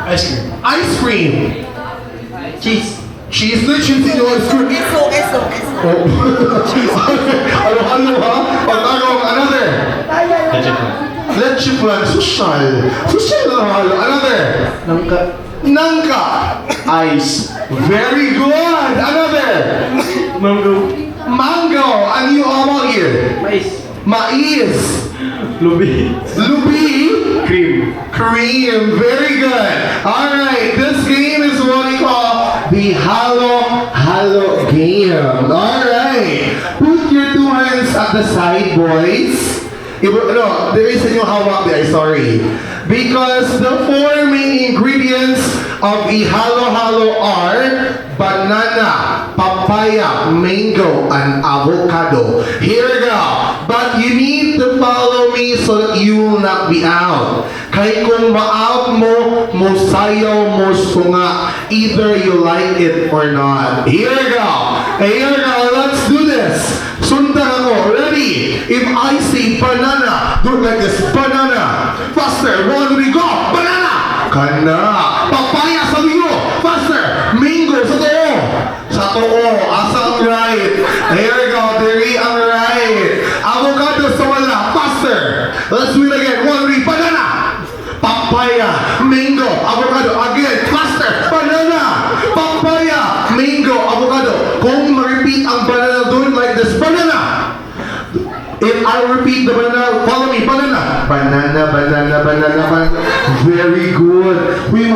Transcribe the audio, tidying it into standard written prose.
Ice cream. Ice cream. Cheese. Cheese na cheese in ice cream. Eso. Oh. Ano ha? Pag-arong, another. Ketchup. Leche flan. Social. Social na halo. Another. Nangka. Ice. Very good. Another. Mango. And you all here? Mais. Lubi. Cream. Very good. Alright, this game is what we call the Halo game. Alright. Put your two hands at the side, boys. No, there is a new hawak there, sorry. Because the four main ingredients of the Halo are banana, papaya, mango, and avocado. Here we go. But you need to follow me so that you will not be out. Kaya kung ma-out mo, sayaw mo sunga. Either you like it or not. Here we go. Let's do this. Sundan ako. Ready? If I say banana, do it like this. Banana. Faster. 1, 3, go. Banana. Kana. Papaya sa liyo. Faster. Mango sa too. Sa too. Asa ang right. Here we go. Diri ang right. Avocado sa wala. Faster. Let's do it again. 1, 3. Banana. Papaya. Mango. Avocado. Again. Faster. Banana. Papaya. Mango. Avocado. Kung ma-repeat ang banana, do it like this. Banana. If I repeat the banana, follow me. Banana. Banana. Very good. We